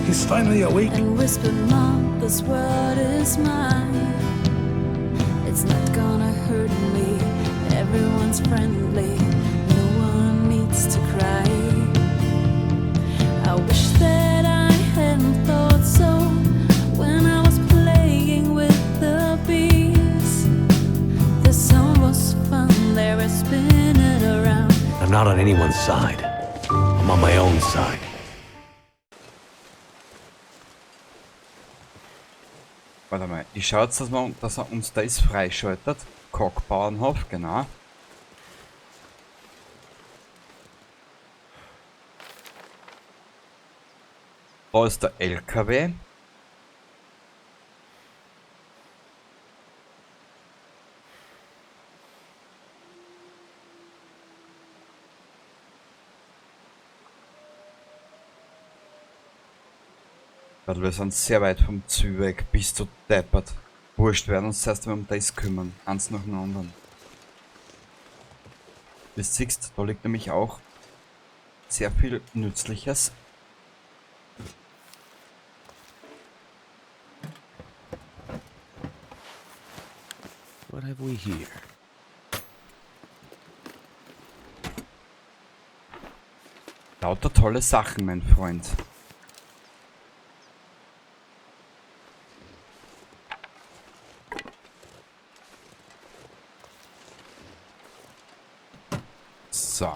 He's finally awake. And whispered, Mom, this world is mine. It's not gonna hurt me. Everyone's friendly. No one needs to cry. I wish that I hadn't thought so when I was playing with the bees. The sun was fun, they were spinning around. I'm not on anyone's side. I'm on my own side. Warte mal, ich schaue jetzt, dass er uns das freischaltet. Kockbauernhof, genau. Da ist der LKW. Weil wir sind sehr weit vom Ziel weg, bist du deppert. Wurscht, wir werden uns zuerst einmal um das kümmern. Eins nach dem anderen. Du siehst, da liegt nämlich auch sehr viel Nützliches. What have we here? Lauter tolle Sachen, mein Freund. So.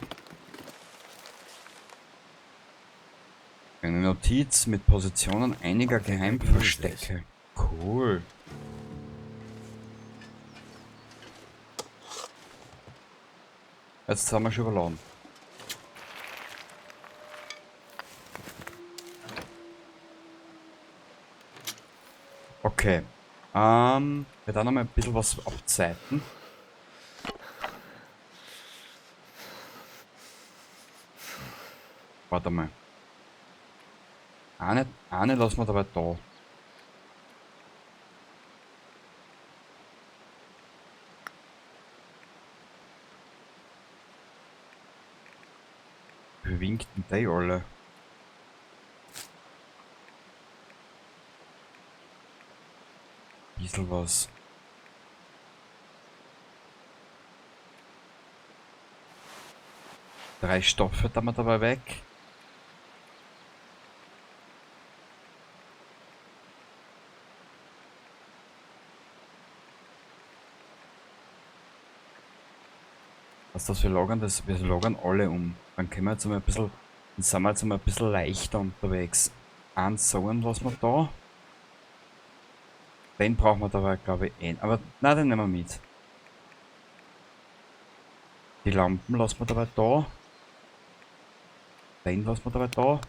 Eine Notiz mit Positionen einiger Geheimverstecke. Cool. Jetzt haben wir schon überladen. Okay. Wir dann noch mal ein bisschen was auf Zeiten. Warte mal. Eine lassen wir dabei da. Wie winkt denn die alle? Bisschen was. Drei Stoffe da wir dabei weg. Was das wir lagern, das wir lagern alle um. Dann können wir jetzt einmal ein bisschen, dann sind wir jetzt einmal ein bisschen leichter unterwegs. Eins sagen lassen wir da. Den brauchen wir dabei, glaube ich, eh. Aber nein, den nehmen wir mit. Die Lampen lassen wir dabei da. Den lassen wir dabei da.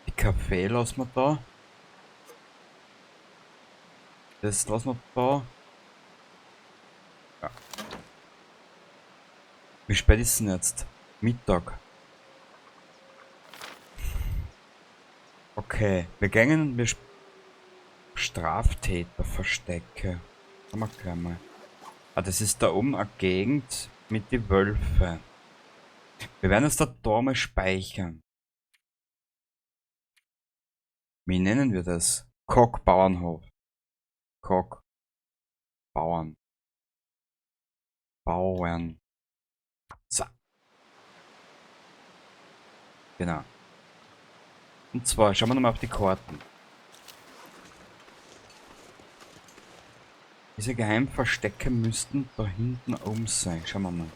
Die Kaffee lassen wir da. Das lassen wir da. Ja. Wie spät ist denn jetzt? Mittag. Okay, wir gehen wir Straftäterverstecke. Haben wir gleich mal. Ah, das ist da oben eine Gegend mit den Wölfen. Wir werden uns da mal speichern. Wie nennen wir das? Kock Bauernhof. Kock Bauern. Bauern. So. Genau. Und zwar schauen wir nochmal auf die Karten. Diese Geheimverstecke müssten da hinten oben sein. Schauen wir mal.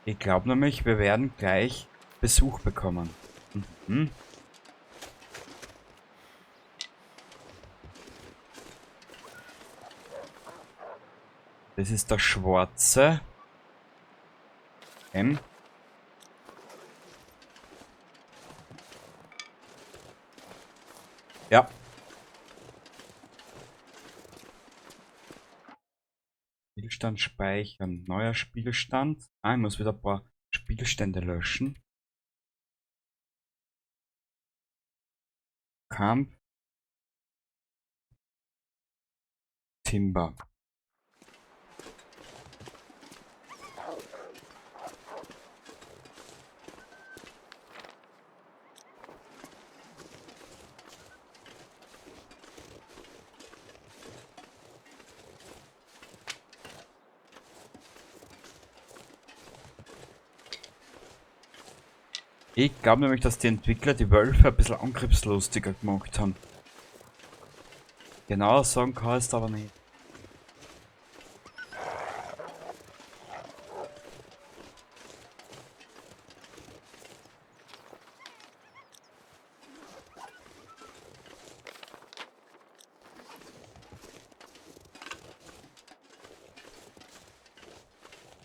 Ich glaube nämlich, wir werden gleich Besuch bekommen. Mhm. Das ist der schwarze. M. Ja. Spielstand speichern. Neuer Spielstand. Ah, ich muss wieder ein paar Spielstände löschen. Kampf. Timber. Ich glaube nämlich, dass die Entwickler die Wölfe ein bisschen angriffslustiger gemacht haben. Genauer sagen kann ich es aber nicht.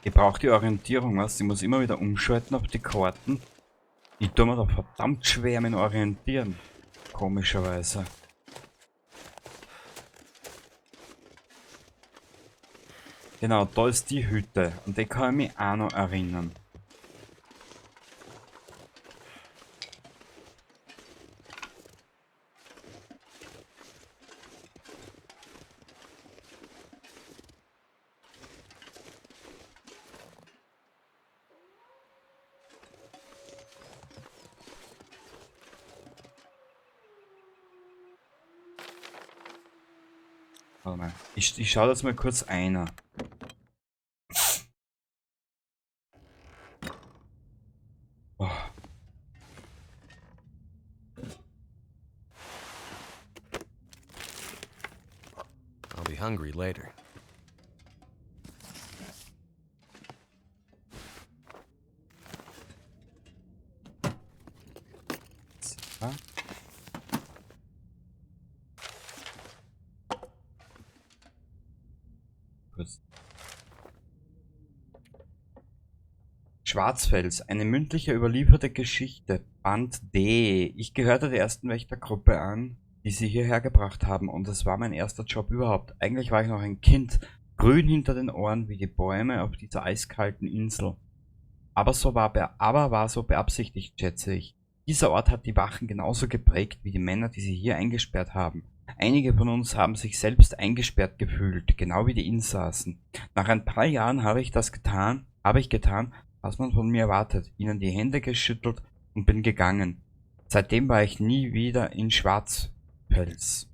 Ich brauche die Orientierung, was? Ich muss immer wieder umschalten auf die Karten. Ich tue mir da verdammt schwer mit Orientieren. Komischerweise. Genau, da ist die Hütte. Und die kann ich mich auch noch erinnern. Warte mal. Ich schau das mal kurz einer. Oh. I'll be hungry later. So. Kurz. Schwarzfels, eine mündliche überlieferte Geschichte, Band D. Ich gehörte der ersten Wächtergruppe an, die sie hierher gebracht haben, und es war mein erster Job überhaupt. Eigentlich war ich noch ein Kind, grün hinter den Ohren wie die Bäume auf dieser eiskalten Insel. Aber war so beabsichtigt, schätze ich. Dieser Ort hat die Wachen genauso geprägt wie die Männer, die sie hier eingesperrt haben. Einige von uns haben sich selbst eingesperrt gefühlt, genau wie die Insassen. Nach ein paar Jahren habe ich getan, was man von mir erwartet, ihnen die Hände geschüttelt und bin gegangen. Seitdem war ich nie wieder in Schwarzfels.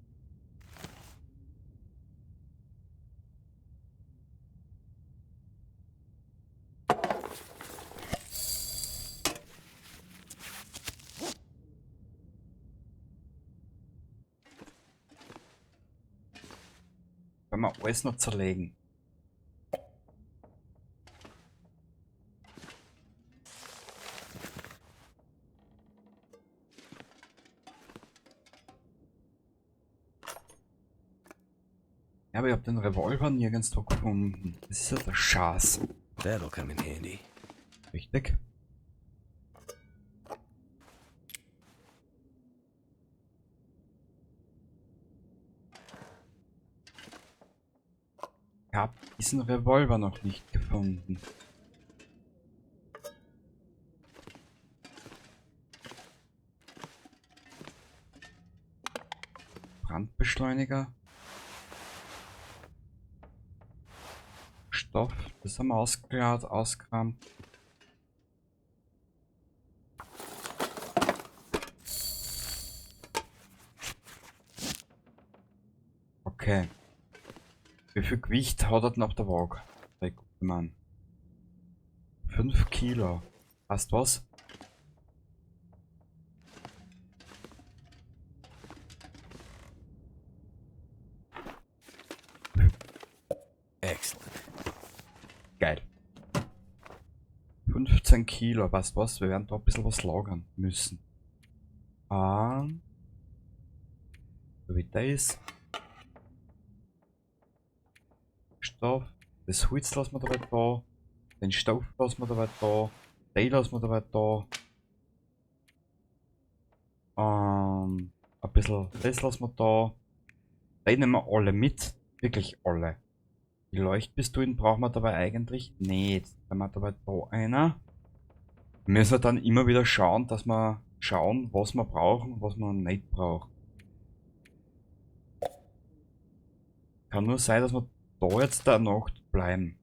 Können wir alles noch zerlegen. Ja, aber ich hab den Revolver nirgendwo gefunden. Das ist ja der Schatz. That'll come in handy. Richtig. Ich hab diesen Revolver noch nicht gefunden. Brandbeschleuniger. Stoff, das haben wir ausgekramt. Okay. Wie viel Gewicht hat er denn auf der Waage? Der gute Mann. 5 Kilo. Passt was? Excellent. Geil. 15 Kilo, weißt du was? Wir werden da ein bisschen was lagern müssen. So wie das. Stoff. Das Holz lassen wir dabei da. Den Stoff lassen wir dabei da. Den lassen wir dabei da. Ein bisschen das lassen wir da. Den nehmen wir alle mit. Wirklich alle. Die Leuchtpistolen brauchen wir dabei eigentlich nicht. Dann haben wir dabei da einer. Müssen wir dann immer wieder schauen, dass wir schauen, was wir brauchen und was wir nicht brauchen. Kann nur sein, dass wir da jetzt da Nacht bleiben.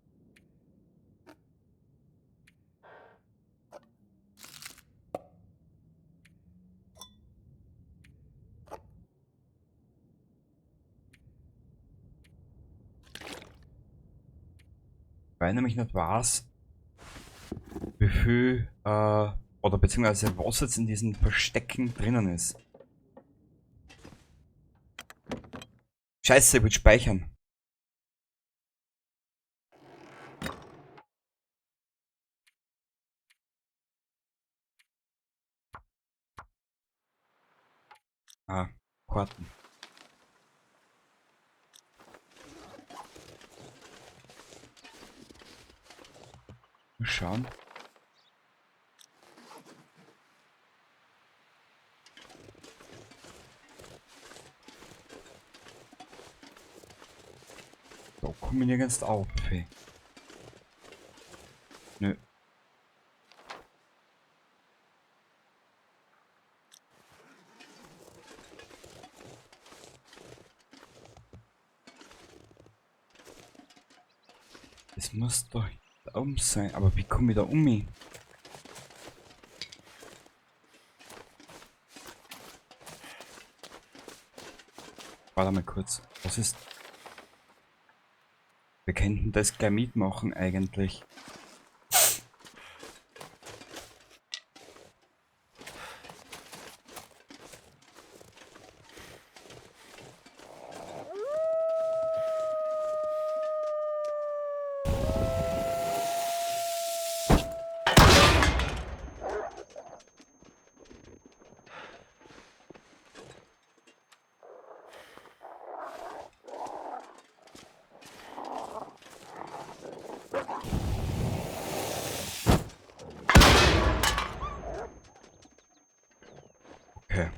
Weil ich nämlich nicht weiß, wie viel, oder beziehungsweise was jetzt in diesen Verstecken drinnen ist. Scheiße, ich will speichern. Ah, Karten. Mal schauen. Da komme ich nirgends auf. Hey. Nö. Es muss doch da oben sein, aber wie komme ich da um mich? Warte mal kurz, was ist... Wir könnten das gleich mitmachen eigentlich. Okay.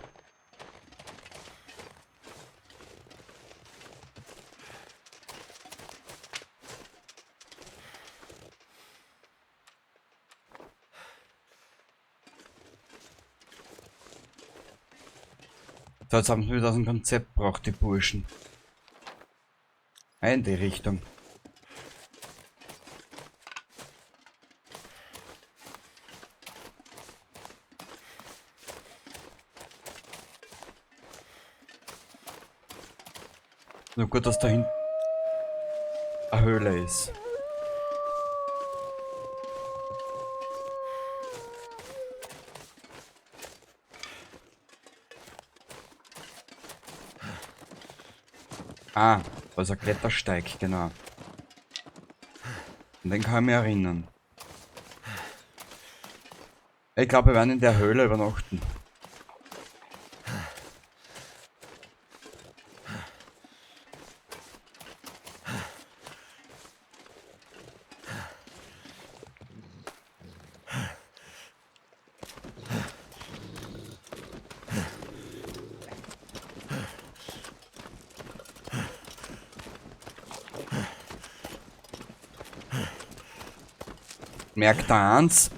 So, jetzt haben sie wieder so ein Konzept gebraucht, die Burschen. In die Richtung. Nur gut, dass da hinten eine Höhle ist. Ah, da ist ein Klettersteig, genau. An den kann ich mich erinnern. Ich glaube, wir werden in der Höhle übernachten. Merk da eins,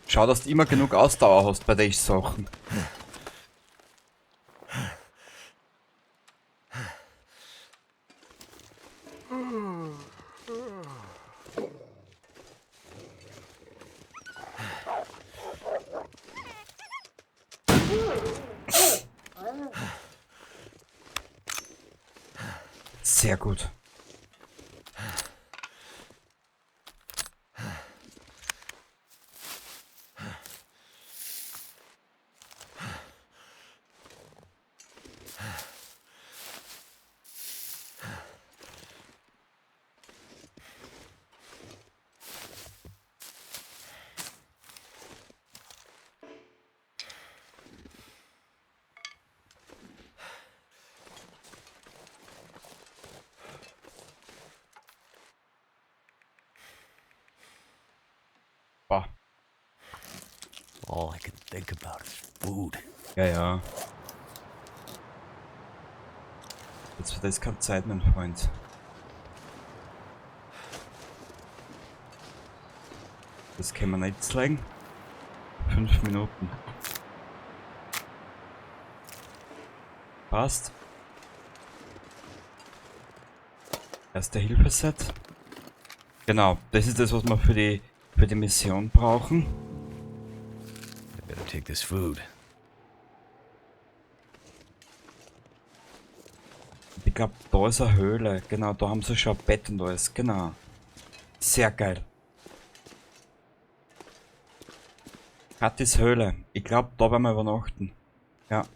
schau, dass du immer genug Ausdauer hast bei den Sachen. Sehr gut. All I can think about is food. Ja, ja. Jetzt wird es keine Zeit, mein Freund. Das können wir nicht zeigen. 5 Minuten. Passt. Erste Hilfe-Set. Genau, das ist das, was wir für die Mission brauchen. I better take this food. Ich glaub, da ist eine Höhle. Genau, da haben sie schon ein Bett und alles. Genau. Sehr geil. Kathis Höhle. Ich glaub, da werden wir übernachten. Ja.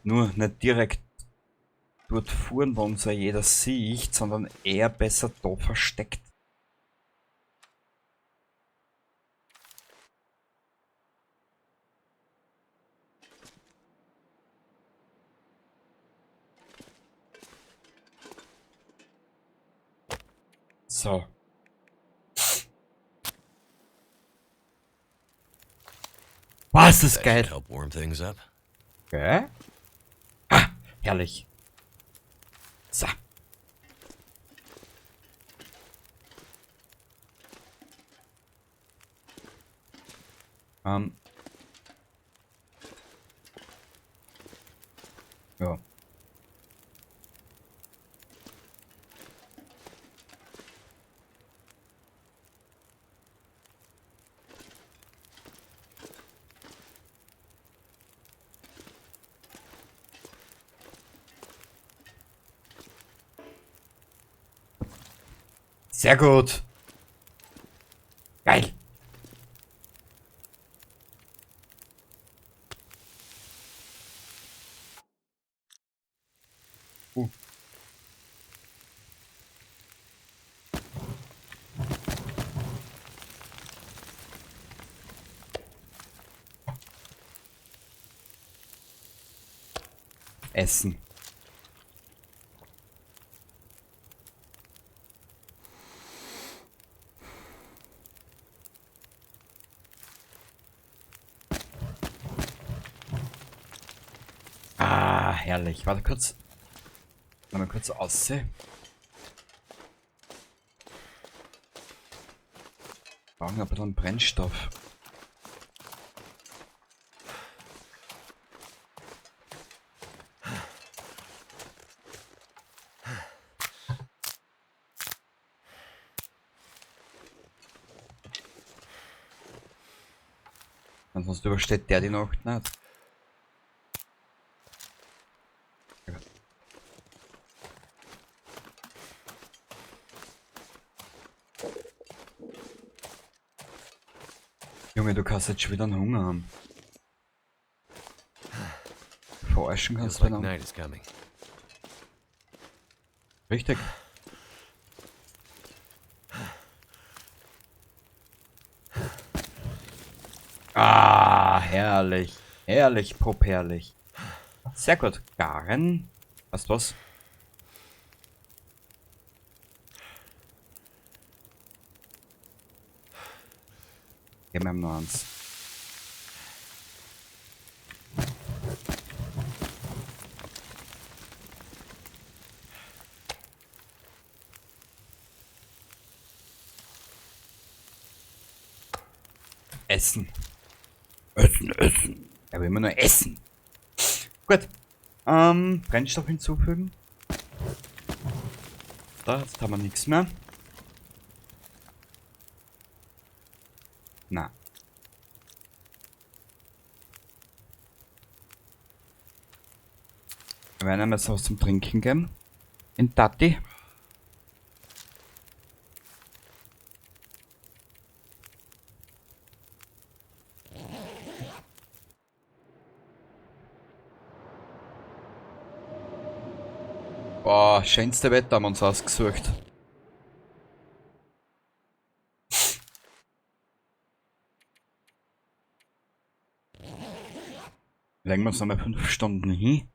Nur nicht direkt dort fuhren, wo uns ja jeder sieht, sondern eher besser da versteckt. So. Was ist geil. Help warm things up. Okay. Ah, herrlich. So. Ja. Sehr gut. Geil. Essen. Ah, herrlich. Warte kurz. Mal kurz aussehen. Brauchen aber dann Brennstoff. Ansonsten übersteht der die Nacht nicht. Junge, du kannst jetzt schon wieder einen Hunger haben. Verarschen kannst du dann. Richtig. Ah, herrlich. Herrlich, Pop, herrlich. Sehr gut. Garen. Weißt du was? Geben wir ihm noch eins. Essen. Essen, essen. Er will immer nur essen. Gut. Brennstoff hinzufügen. Da, jetzt haben wir nichts mehr. Na. Wir werden ihm jetzt was zum Trinken geben. In Tati. Boah, schönste Wetter haben wir uns ausgesucht. Legen wir uns nochmal 5 Stunden hin.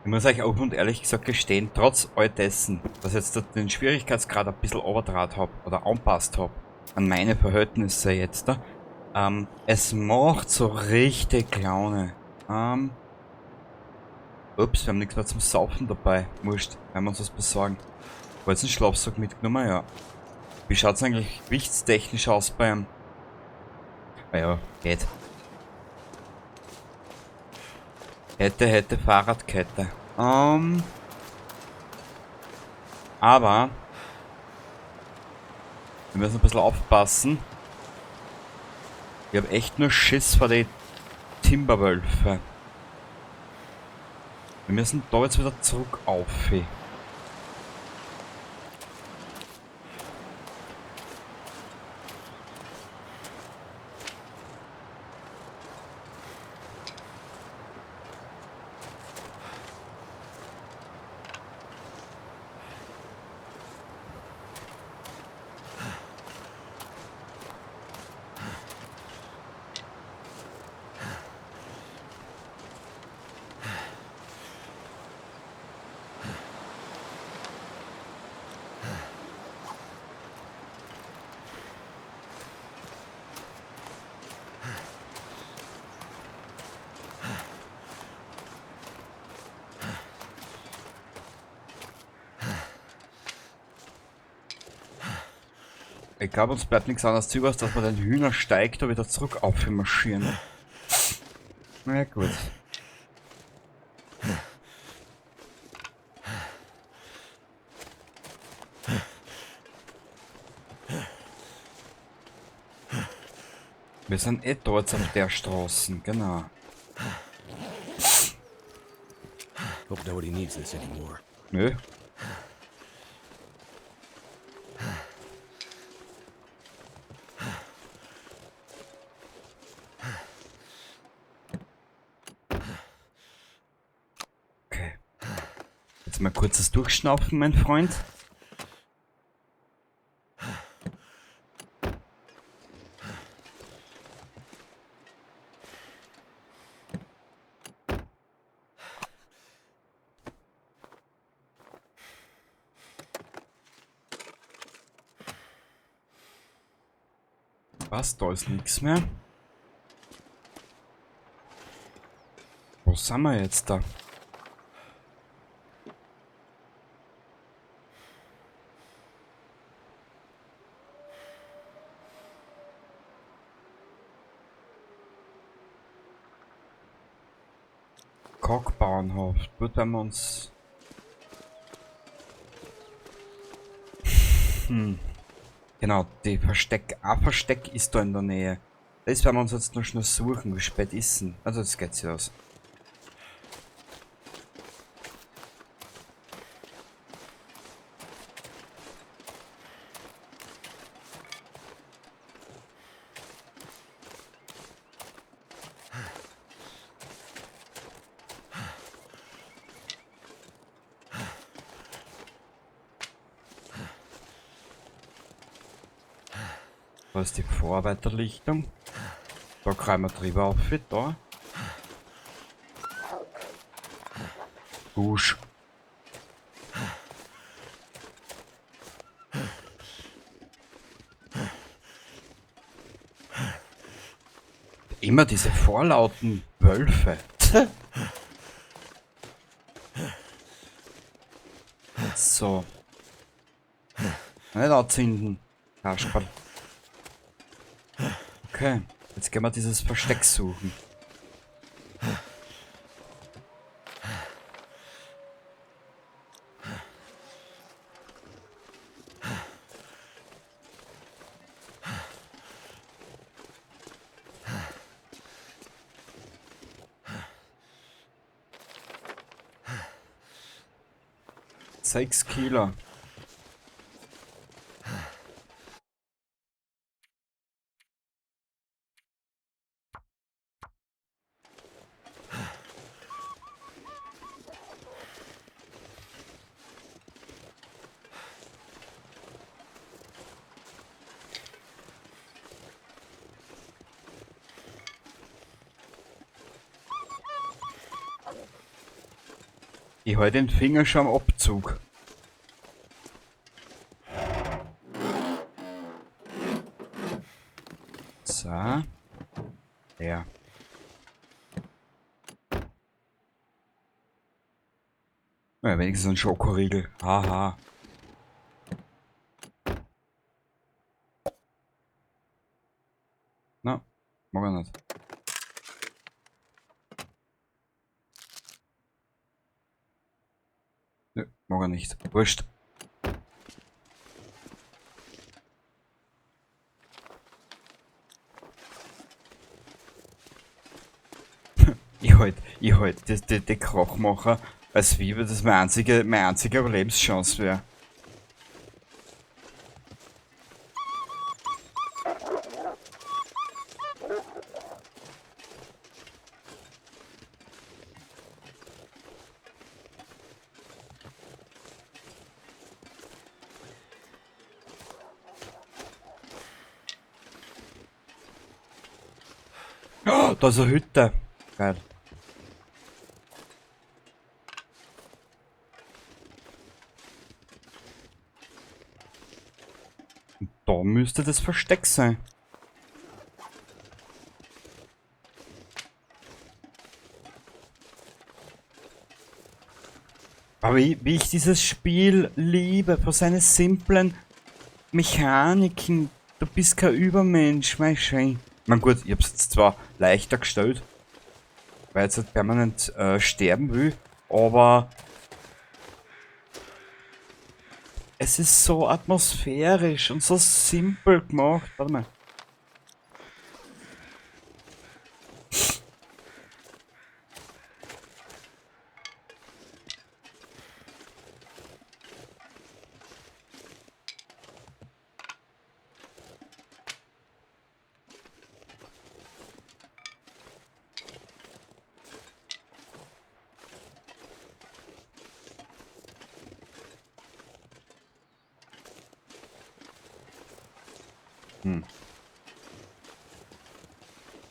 Ich muss euch offen und ehrlich gesagt gestehen, trotz all dessen, dass ich jetzt den Schwierigkeitsgrad ein bisschen überdraht hab oder anpasst hab an meine Verhältnisse jetzt da, es macht so richtig Laune. Ups, wir haben nichts mehr zum Saufen dabei. Wurscht, werden wir uns was besorgen. War jetzt ein Schlafsack mitgenommen? Ja. Wie schaut's eigentlich gewichtstechnisch aus beim... Ja, geht. Hätte, hätte, Fahrradkette. Aber wir müssen ein bisschen aufpassen. Ich hab echt nur Schiss vor den Timberwölfe. Wir müssen da jetzt wieder zurück auf. Ich glaube, uns bleibt nichts anderes übrig, als dass wir den Hühnersteig da wieder zurück aufmarschieren. Na ja, gut. Wir sind eh da jetzt auf der Straße, genau. Hope nobody needs this anymore. Nö. Okay. Jetzt mal kurzes Durchschnaufen, mein Freund. Was? Da ist nichts mehr. Wo sind wir jetzt da? Cockbauernhof. Dort werden wir uns... Genau, die Versteck, ein Versteck ist da in der Nähe. Das werden wir uns jetzt noch schnell suchen. Wie spät ist denn? Also jetzt geht's hier aus. Da ist die Vorarbeiterlichtung. Da kriegen wir drüber auf, da. Gusch. Immer diese vorlauten Wölfe. So. Nicht anzünden. Kasperl. Okay, jetzt gehen wir dieses Versteck suchen. 6 Kilo. Ich halte den Finger schon am Abzug. So. Ja. Ja, wenigstens ein Schokoriegel. Haha. Na. Mag ich nicht. Nö, mag er nicht. Wurscht. Ich halt die Krachmacher als wie das meine einzige Überlebenschance wäre. Oh, da ist eine Hütte. Geil. Da müsste das Versteck sein. Aber wie ich dieses Spiel liebe, für seine simplen Mechaniken. Du bist kein Übermensch, mein Schein. Ich mein gut, ich hab's jetzt zwar leichter gestellt, weil ich jetzt halt permanent sterben will, aber es ist so atmosphärisch und so simpel gemacht. Warte mal.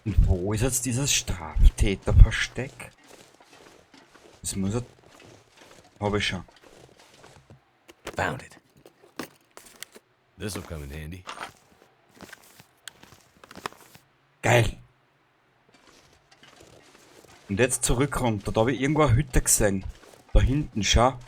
Und wo ist jetzt dieses Straftäterversteck? Das muss er... Hab ich schon. Found it. This'll come in handy. Geil. Und jetzt zurück runter. Da hab ich irgendwo eine Hütte gesehen. Da hinten, schau.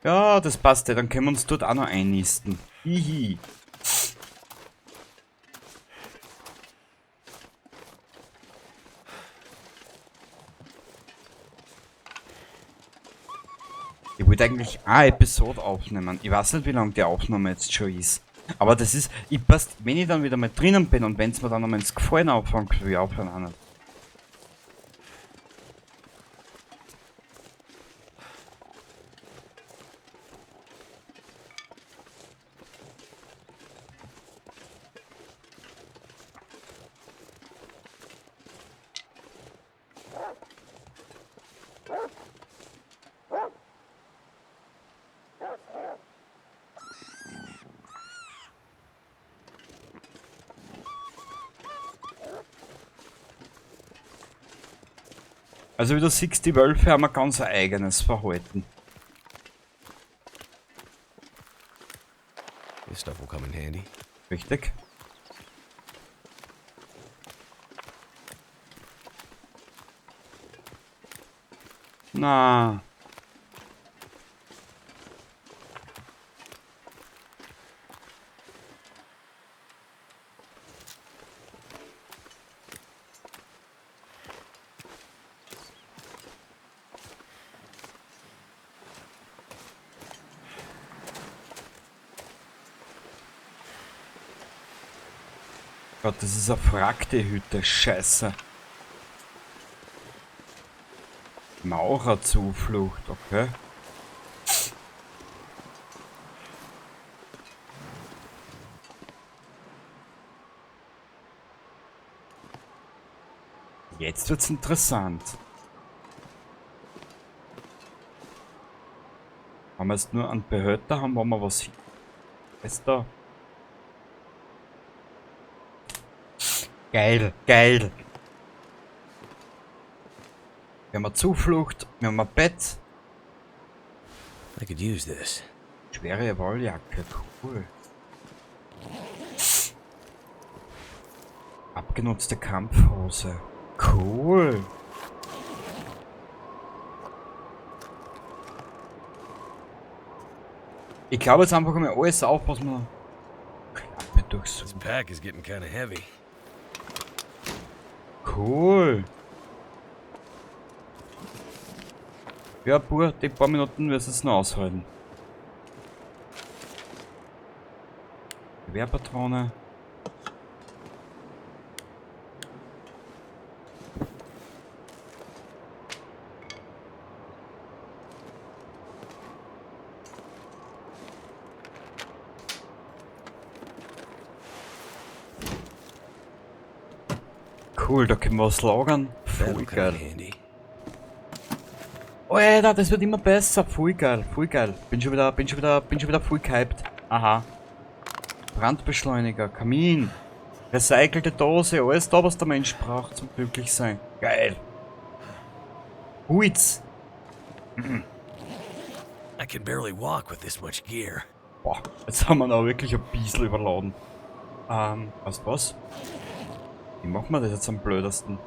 Ja, das passt ja. Dann können wir uns dort auch noch einnisten. Hihi. Ich wollte eigentlich eine Episode aufnehmen. Ich weiß nicht, wie lange die Aufnahme jetzt schon ist. Aber das ist, ich passt, wenn ich dann wieder mal drinnen bin und wenn's mir dann nochmal ins Gefallen anfängt, will ich aufhören auch nicht. Also wie du siehst, die Wölfe haben ein ganz eigenes Verhalten. This stuff will come in handy. Richtig. Na. Gott, das ist eine verrückte Hütte. Scheiße. Maurerzuflucht, okay. Jetzt wird's interessant. Haben wir jetzt nur einen Behälter, haben wir was hin? Ist da? Geil, geil. Wir haben eine Zuflucht, wir haben ein Bett. I could use this. Schwere Wolljacke, cool. Abgenutzte Kampfhose. Cool. Ich glaube jetzt einfach mal alles auf, was wir Klappe durchsuchen. This pack is getting kind of heavy. Cool. Ja, Bur, die paar Minuten wirst du es noch aushalten. Gewehrpatrone. Cool, da können wir was lagern. Voll That'll come geil. in handy. Alter, das wird immer besser. Voll geil, voll geil. Bin schon wieder, bin schon wieder, bin schon wieder voll gehypt. Aha. Brandbeschleuniger, Kamin, recycelte Dose, alles da, was der Mensch braucht zum Glücklichsein. Geil. Huiz. I can barely walk with this much gear. Boah, jetzt haben wir noch wirklich ein bisschen überladen. Weißt du was? Wie machen wir das jetzt am blödesten?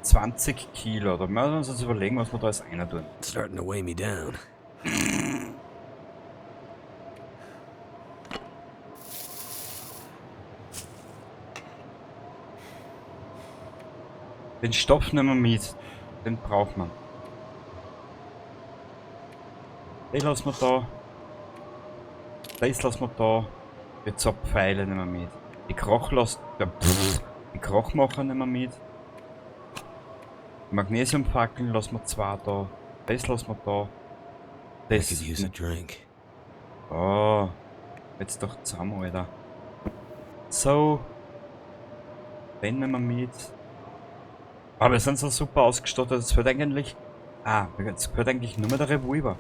20 Kilo, da müssen wir uns jetzt überlegen, was wir da als einer tun. It's starting to weigh me down. Den Stoff nehmen wir mit. Den braucht man. Den lassen wir da. Das lassen wir da. Die zwei Pfeile nehmen wir mit. Die Krochlass-, ja, pff, die Krochmacher nehmen wir mit. Die Magnesiumfackeln lassen wir zwei da. Das lassen wir da. Das I could use a drink. Oh, jetzt doch zusammen, Alter. So. Den nehmen wir mit. Aber wir sind so super ausgestattet, es fehlt eigentlich... Ah, jetzt fehlt eigentlich nur mehr der Revolver.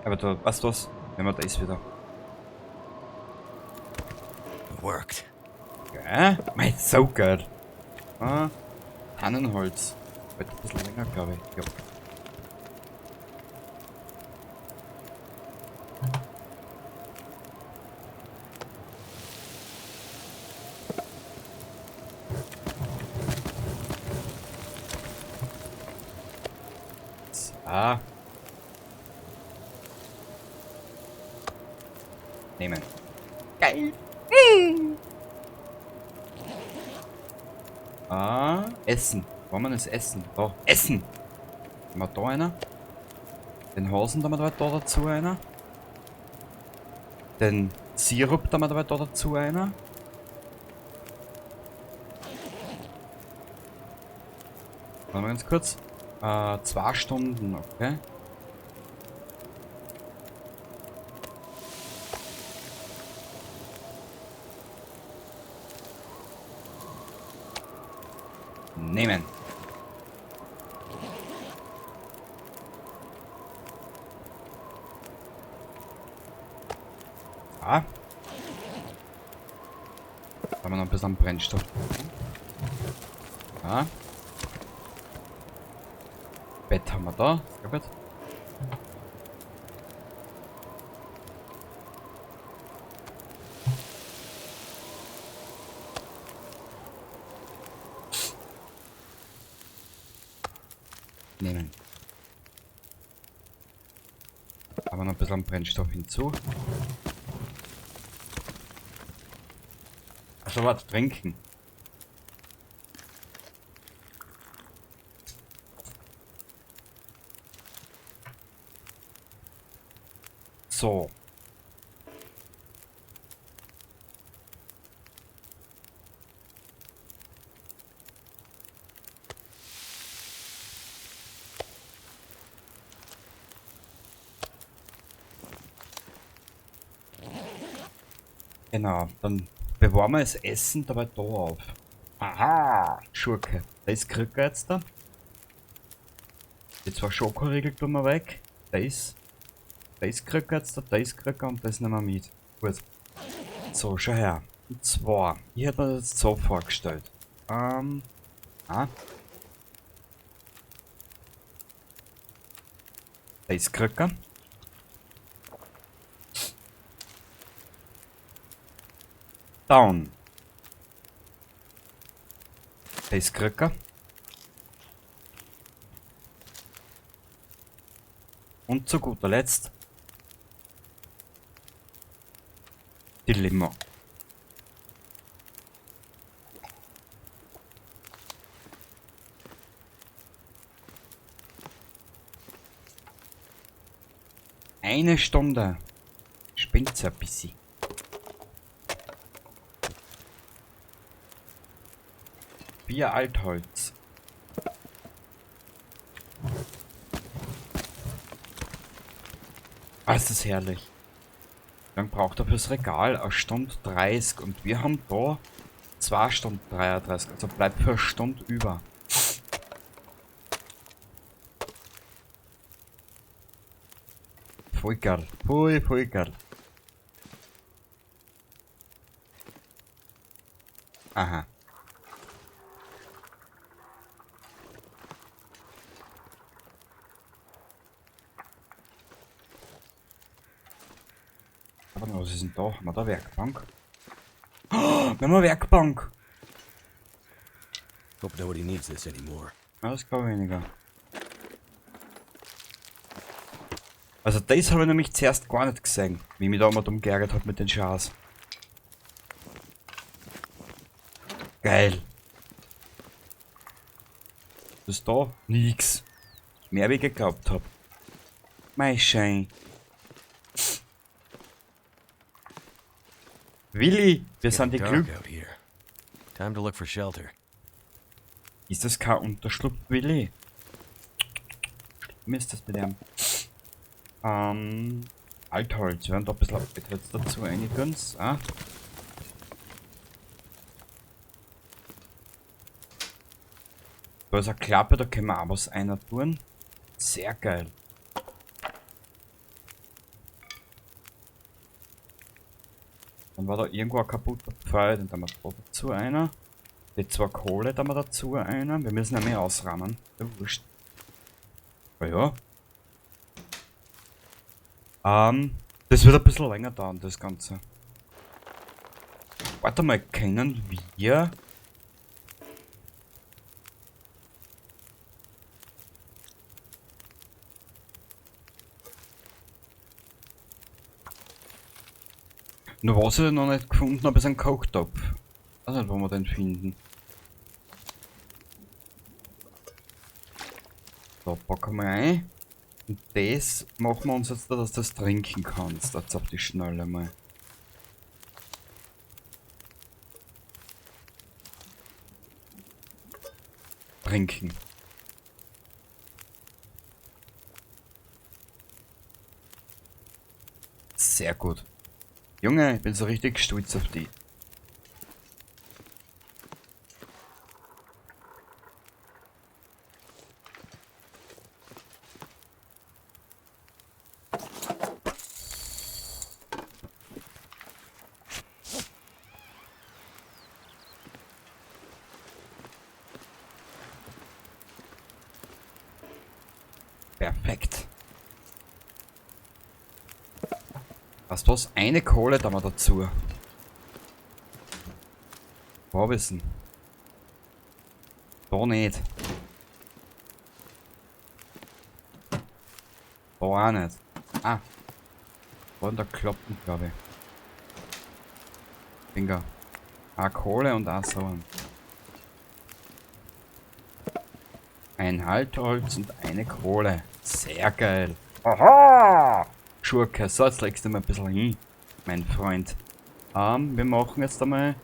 Aber da, weißt du was? Nehmen wir das wieder. Worked. Geil. Mei, so geil. Ah, Tannenholz. Wird ein bisschen länger, glaube ich. Ja. So. Nehmen. Geil. Ah, Essen. Wollen wir das Essen? Da, Essen! Haben wir da einer? Den Hasen da wir da dazu einer. Den Sirup da wir da dazu einer. Warte mal ganz kurz. 2 Stunden, okay. Nehmen. Ah. Da haben wir noch ein bisschen Brennstoff. Ah. Bett haben wir da. Sehr gut. Nehmen. Aber noch ein bisschen Brennstoff hinzu. Achso, warte, trinken. So. Genau, dann bewahren wir das Essen dabei da auf. Aha, Schurke. Das kriegt er jetzt da. Die zwei Schokoriegel tun wir weg. Das kriegt er jetzt da, das kriegt er und das nehmen wir mit. Gut. So, schau her. Und zwar, ich hätte mir das jetzt so vorgestellt. Ah. Das kriegt er. Down. Das kriegt er. Und zu guter Letzt die Limo. Eine Stunde. Spinnt's ein bisschen. 4 Altholz. Ah, ist das herrlich. Dann braucht er fürs Regal 1 Stunde 30 und wir haben da 2 Stunden 33. Also bleibt für eine Stunde über. Voll geil. Voll, voll geil. Aha. Aber was ist denn da? Haben wir da Werkbank? Oh, wir haben eine Werkbank! Hope nobody needs this anymore. Ja, das glaube ich weniger. Also das habe ich nämlich zuerst gar nicht gesehen, wie ich mich da immer dumm geärgert hab mit den Schars. Geil. Was ist da? Nix. Mehr wie ich geglaubt hab. Mei Schein. Willi, wir sind die Getting dark Glück. out here. Time to look for shelter. Ist das kein Unterschlupf, Willi? Mir ist das mit dem. Altholz, wir werden da ein bisschen Altholz dazu einigen. Ah. Da ist eine Klappe, da können wir auch was einer tun. Sehr geil. Dann war da irgendwo ein kaputter Pfeil, den haben wir da dazu einer. Die 2 Kohle da haben wir dazu einer. Wir müssen nämlich ausrahmen. Ja, wurscht. Ah ja. Das wird ein bisschen länger dauern, das Ganze. Warte mal, können wir... Nur was ich noch nicht gefunden habe, ist ein Kochtopf. Ich weiß nicht, wo wir den finden. So, packen wir ein. Und das machen wir uns jetzt da, dass du das trinken kannst. Jetzt auf die Schnelle mal. Trinken. Sehr gut. Junge, ich bin so richtig stolz auf dich. Perfekt. Was bloß eine Kohle da mal dazu. Vorwissen. Da nicht. Da auch nicht. Ah. Da in der Kloppen, glaub ich. Finger. Eine Kohle und ein so. Ein Haltholz und eine Kohle. Sehr geil. Aha! Schurke. So, jetzt legst du mal ein bisschen hin, mein Freund. Wir machen jetzt einmal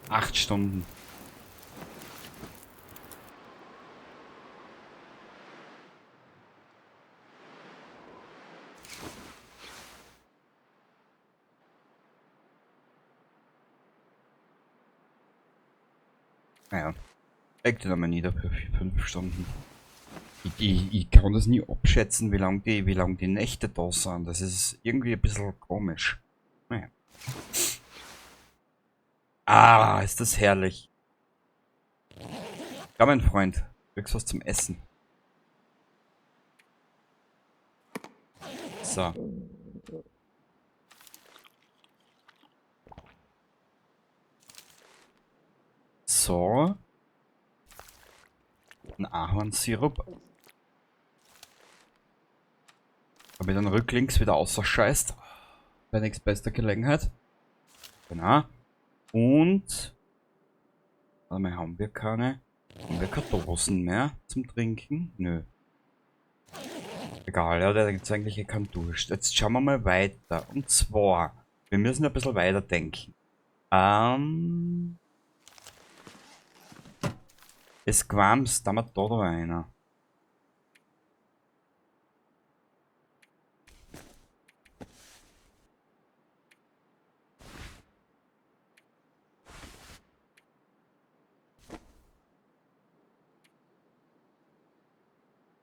8 Stunden. Naja, leg dich nochmal nieder für 5 Stunden. Ich kann das nie abschätzen, wie lang die Nächte da sind. Das ist irgendwie ein bisschen komisch. Naja. Ah, ist das herrlich. Ja, mein Freund, du kriegst was zum Essen. So. So. Ein Ahornsirup. Damit dann rücklinks wieder außerscheißt. Bei nächstbester Gelegenheit. Genau. Und. Warte mal, haben wir keine. Haben wir keine Dosen mehr zum Trinken? Nö. Egal, ja, da gibt's eigentlich eh keinen Durst. Jetzt schauen wir mal weiter. Und zwar, wir müssen ein bisschen weiter denken. Es quamst, da haben wir da noch einer.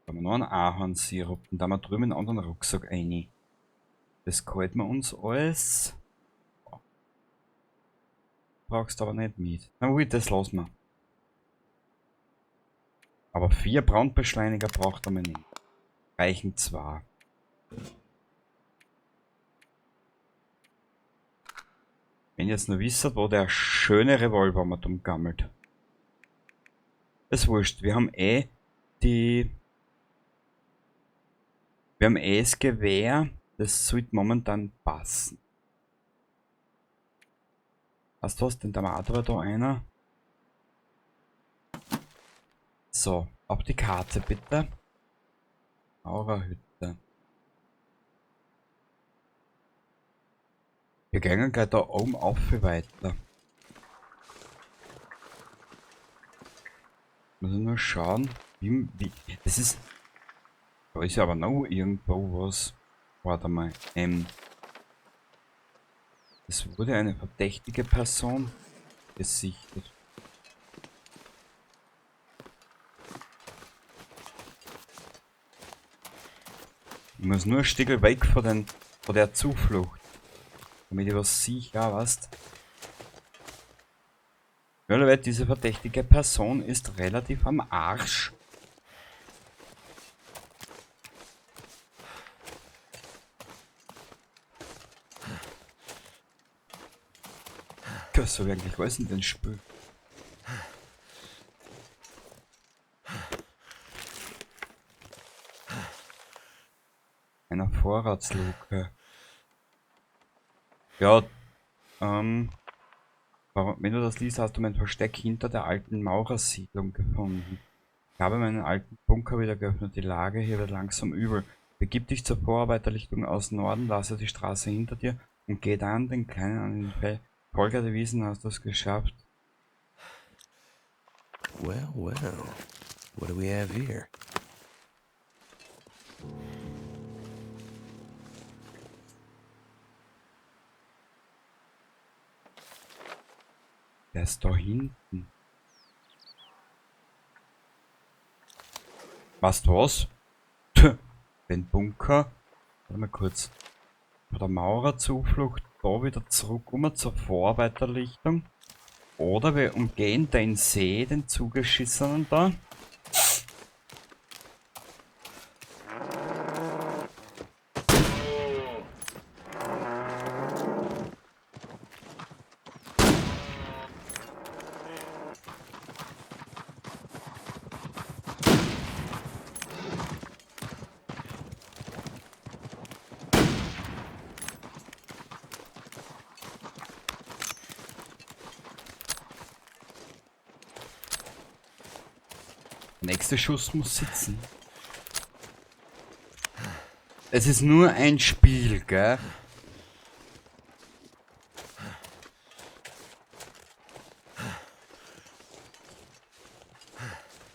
Da haben wir noch einen Ahornsirup und da haben wir drüben einen anderen Rucksack rein. Das gefällt mir uns alles. Brauchst aber nicht mit. Na gut, das lassen wir. Aber 4 Brandbeschleuniger braucht man nicht. Reichen 2. Wenn ihr jetzt nur wisst, wo der schöne Revolver mal dumm gammelt. Das ist wurscht. Wir haben eh die... Wir haben eh das Gewehr. Das sollte momentan passen. Weißt du was? Den Tomato war da einer. So, auf die Karte bitte. Maurerhütte. Wir gehen gleich da oben auf weiter. Muss ich nur schauen, wie. Das ist. Da ist ja aber noch irgendwo was. Warte mal. Es wurde eine verdächtige Person gesichtet. Ich muss nur ein Stück weg von der Zuflucht. Damit ich was sehe, ja, weißt. Ja, Leute, diese verdächtige Person ist relativ am Arsch. Was soll ich eigentlich alles in den Spiel? Einer Vorratsluke. Ja, warum, wenn du das liest, hast du mein Versteck hinter der alten Maurersiedlung gefunden. Ich habe meinen alten Bunker wieder geöffnet. Die Lage hier wird langsam übel. Begib dich zur Vorarbeiterlichtung aus Norden, lasse die Straße hinter dir und geh dann den kleinen an den Feld. Folge der Wiesen, hast du es geschafft. Well, well, what do we have here? Der ist da hinten. Weißt du was? Den Bunker. Warte mal kurz. Von der Maurerzuflucht da wieder zurück, um zur Vorarbeiterlichtung. Oder wir umgehen den See, den zugeschissenen da. Nächster Schuss muss sitzen. Es ist nur ein Spiel, gell?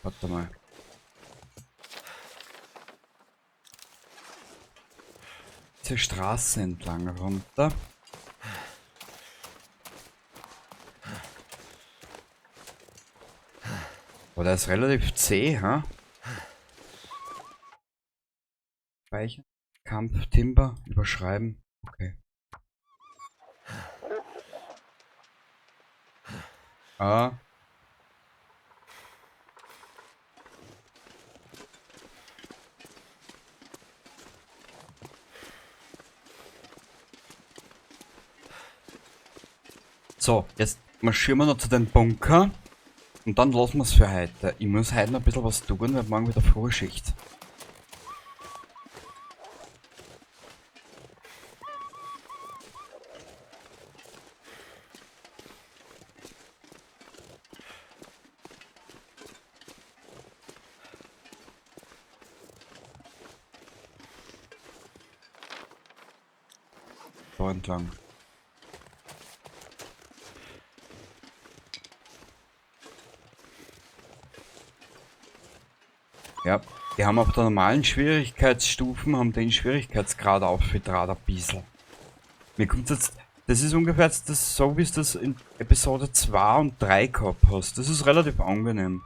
Warte mal. Diese Straße entlang runter. Oh, der ist relativ zäh, ha? Speichern, Kampf, Timber, überschreiben. Okay. Ah. So, jetzt marschieren wir noch zu dem Bunker. Und dann lassen wir es für heute. Ich muss heute noch ein bisschen was tun, weil morgen wieder Frühschicht. Da entlang. Ja, die haben auf der normalen Schwierigkeitsstufen, haben den Schwierigkeitsgrad aufgetragen ein bisschen. Mir kommt jetzt, das ist ungefähr jetzt das, so wie es das in Episode 2 und 3 gehabt hast. Das ist relativ angenehm.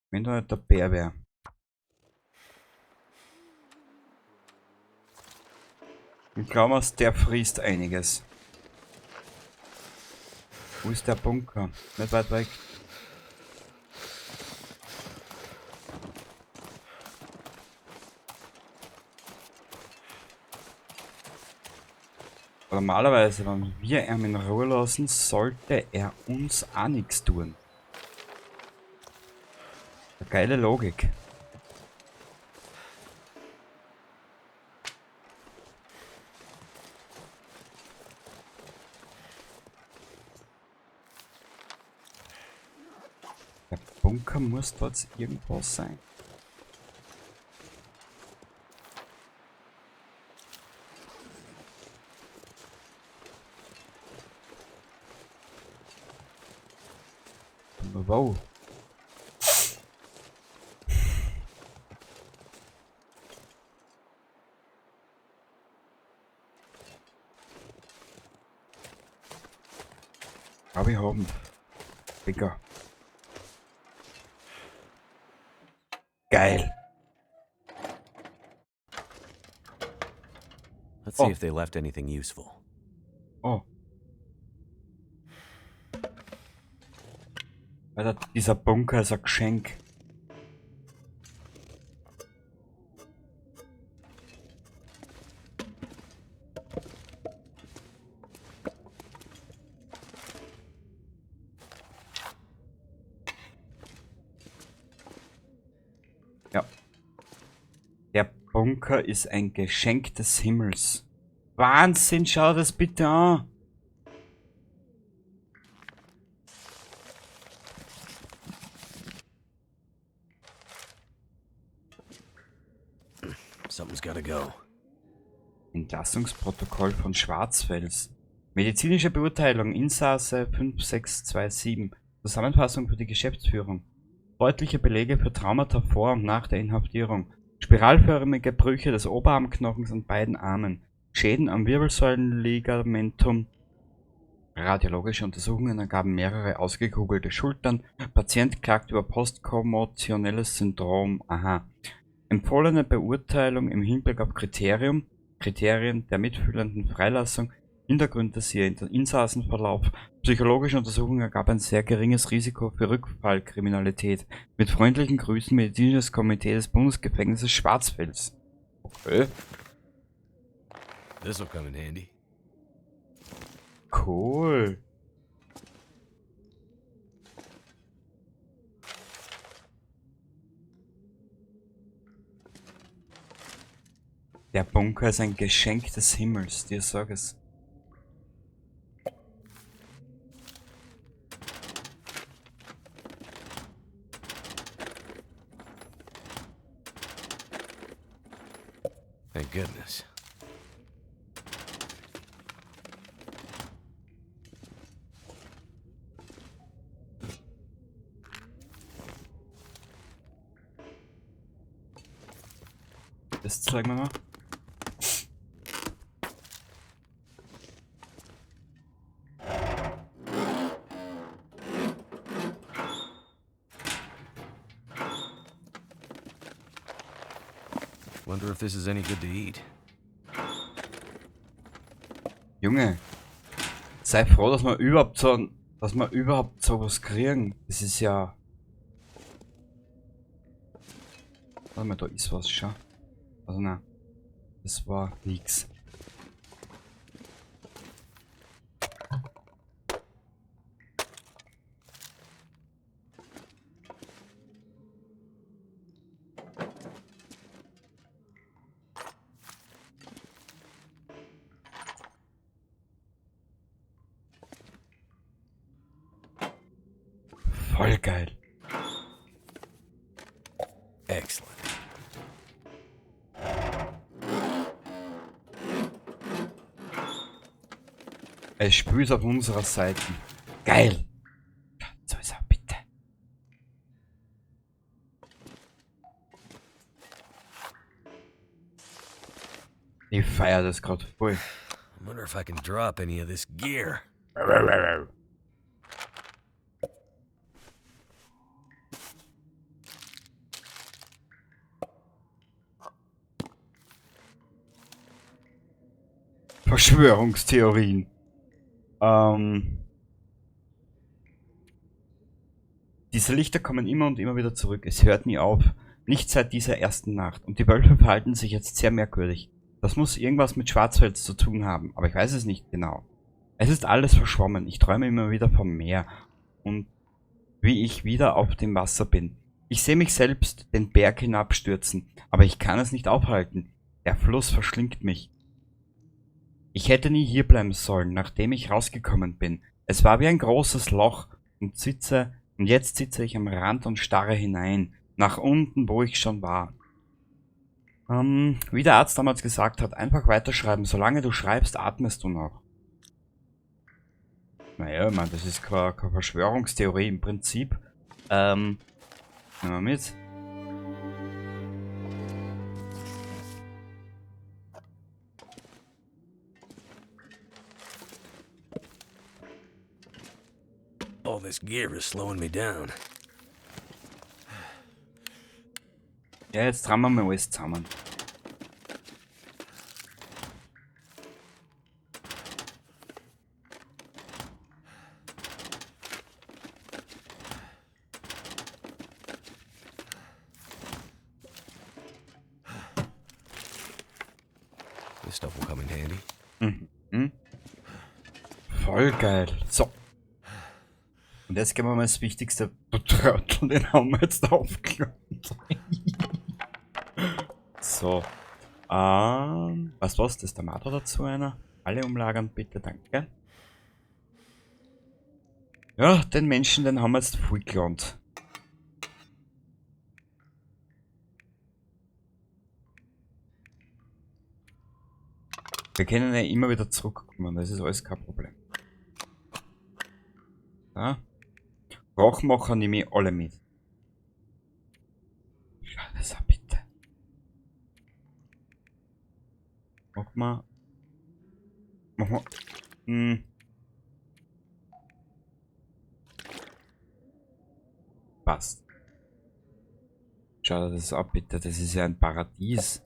Wenn da nicht der Bär wär. Ich glaube, der frisst einiges. Wo ist der Bunker? Nicht weit weg. Normalerweise, wenn wir ihn in Ruhe lassen, sollte er uns auch nichts tun. Eine geile Logik. Der Bunker muss dort irgendwo sein. Wow. Aber wir haben. Digga. Geil. Let's see if they left anything useful. Oh. Alter, dieser Bunker ist ein Geschenk. Ja. Der Bunker ist ein Geschenk des Himmels. Wahnsinn, schau das bitte an. Something's gotta go. Entlassungsprotokoll von Schwarzfels. Medizinische Beurteilung, Insasse 5627. Zusammenfassung für die Geschäftsführung. Deutliche Belege für Traumata vor und nach der Inhaftierung. Spiralförmige Brüche des Oberarmknochens an beiden Armen. Schäden am Wirbelsäulenligamentum. Radiologische Untersuchungen ergaben mehrere ausgekugelte Schultern. Patient klagt über postkommotionelles Syndrom. Aha. Empfohlene Beurteilung im Hinblick auf Kriterien der mitfühlenden Freilassung, Hintergründe siehe Insassenverlauf, psychologische Untersuchungen ergab ein sehr geringes Risiko für Rückfallkriminalität. Mit freundlichen Grüßen, Medizinisches Komitee des Bundesgefängnisses Schwarzfels. Okay. This'll come in handy. Cool. Der Bunker ist ein Geschenk des Himmels, dir sag es. Thank goodness. Das zeigen wir mal. Wonder if this is any good to eat. Junge. Sei froh, dass wir überhaupt so, dass wir überhaupt sowas kriegen. Das ist ja... Warte mal, da ist was, schau. Also nein, das war nix. Voll geil. Excellent. Es spült auf unserer Seite. Geil. So ist er, bitte. Ich feier das grad voll. I wonder if I can drop any of this gear. Verschwörungstheorien. Diese Lichter kommen immer und immer wieder zurück. Es hört nie auf. Nicht seit dieser ersten Nacht. Und die Wölfe verhalten sich jetzt sehr merkwürdig. Das muss irgendwas mit Schwarzfels zu tun haben, aber ich weiß es nicht genau. Es ist alles verschwommen. Ich träume immer wieder vom Meer und wie ich wieder auf dem Wasser bin. Ich sehe mich selbst den Berg hinabstürzen, aber ich kann es nicht aufhalten. Der Fluss verschlingt mich. Ich hätte nie hier bleiben sollen, nachdem ich rausgekommen bin. Es war wie ein großes Loch und jetzt sitze ich am Rand und starre hinein, nach unten, wo ich schon war. Wie der Arzt damals gesagt hat, einfach weiterschreiben. Solange du schreibst, atmest du noch. Naja, ich meine, das ist keine Verschwörungstheorie im Prinzip. Nehmen wir mit. All this gear is slowing me down. Ja, jetzt trauen wir mal alles zusammen. This stuff will come in handy. Voll geil. So. Und jetzt gehen wir mal das Wichtigste. Du Trottel, den haben wir jetzt aufgenommen. So. Was war's? Das ist der Tomato dazu einer. Alle umlagern, bitte, danke. Ja, den Menschen, den haben wir jetzt voll gelohnt. Wir können ja immer wieder zurückkommen, das ist alles kein Problem. Ja. Rauchmacher nehme ich alle mit. Schau das an, bitte. Mach mal. Mach mal. Passt. Schau dir das an, bitte. Das ist ja ein Paradies.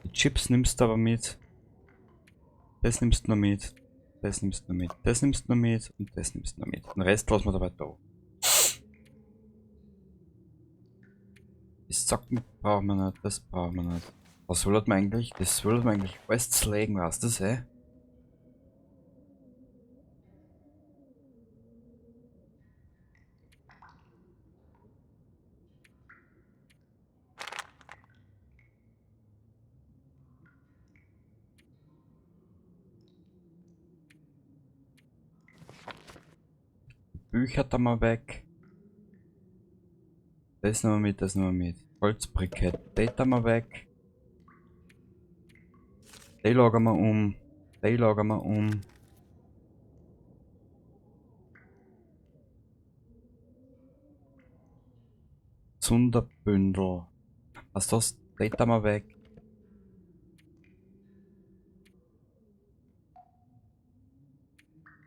Die Chips nimmst du aber mit. Das nimmst du noch mit. Das nimmst du noch mit. Das nimmst du noch mit. Und das nimmst du noch mit. Den Rest lassen wir dabei da. Die Socken brauchen wir nicht. Das brauchen wir nicht. Was soll man eigentlich? Das soll man eigentlich alles zerlegen, weißt du das, ey? Bücher da mal weg. Das nehmen wir mit, das nehmen wir mit. Holzbrikett, das da mal weg. Die lagern wir um. Die lagern wir um. Zunderbündel. Was das? Das da mal weg.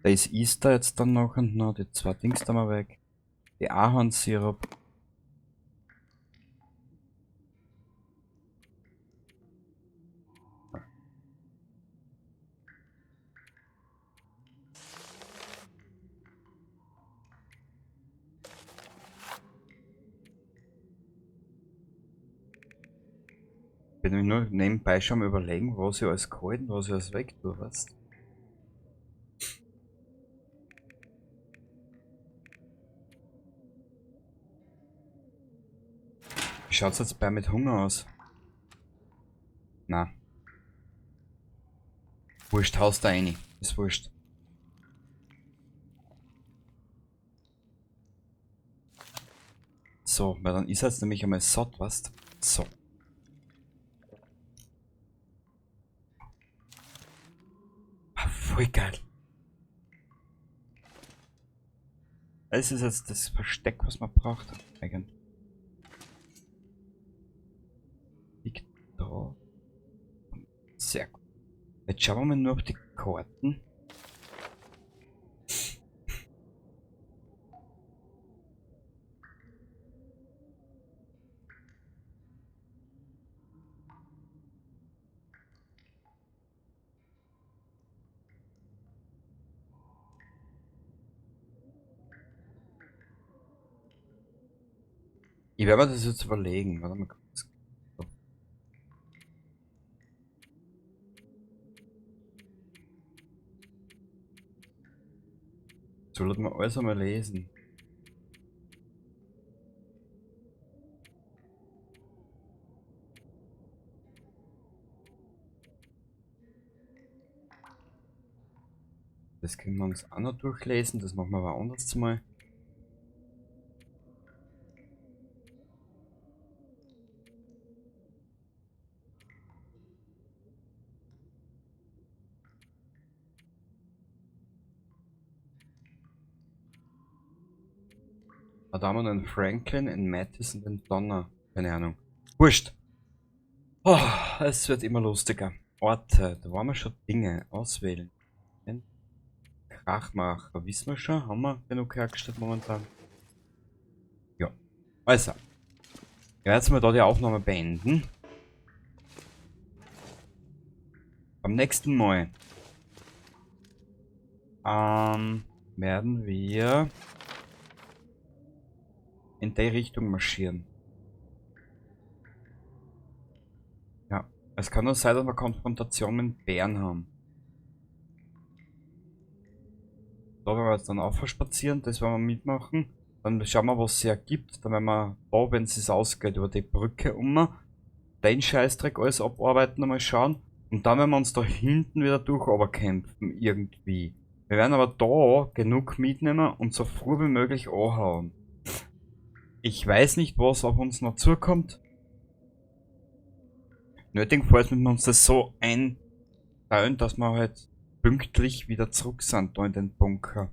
Da ist Easter jetzt dann noch und noch die zwei Dings da mal weg. Die Ahornsirup. Bin ich nur nebenbei schon mal überlegen, was ich alles gehalten, was ich alles weg tue, weißt? Wie schaut's jetzt bei mit Hunger aus? Na. Wurscht, haust da rein. Ist wurscht. So, weil dann ist jetzt nämlich einmal satt, weißt? So. Ah, voll geil. Das ist jetzt das Versteck, was man braucht. Eigentlich. Liegt da. Sehr gut. Jetzt schauen wir mal nur auf die Karten. Ich werde mir das jetzt überlegen. Warte mal kurz. So, lass mal alles einmal lesen. Das können wir uns auch noch durchlesen, das machen wir aber anders mal. Da haben wir einen Franklin, einen Mattis und einen Donner. Keine Ahnung. Wurscht. Oh, es wird immer lustiger. Orte, da waren wir schon Dinge. Auswählen. Krachmacher, wissen wir schon? Haben wir genug hergestellt momentan? Ja. Also. Ich werde jetzt mal da die Aufnahme beenden. Beim nächsten Mal werden wir in die Richtung marschieren. Ja, es kann nur sein, dass wir Konfrontation mit Bären haben. Da werden wir jetzt dann auch spazieren, das werden wir mitmachen. Dann schauen wir, was es ergibt. Dann werden wir da, wenn es sich ausgeht, über die Brücke um den Scheißdreck alles abarbeiten, einmal schauen. Und dann werden wir uns da hinten wieder durch kämpfen, irgendwie. Wir werden aber da genug mitnehmen und so früh wie möglich anhauen. Ich weiß nicht, was auf uns noch zukommt. Nötigenfalls müssen wir uns das so einteilen, dass wir halt pünktlich wieder zurück sind da in den Bunker.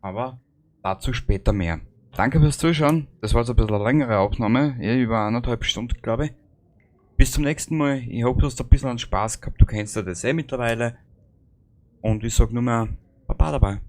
Aber dazu später mehr. Danke fürs Zuschauen. Das war jetzt ein bisschen eine längere Aufnahme. Ja, über 1,5 Stunden, glaube ich. Bis zum nächsten Mal. Ich hoffe, du hast ein bisschen Spaß gehabt. Du kennst ja das eh mittlerweile. Und ich sag nur mehr Baba dabei.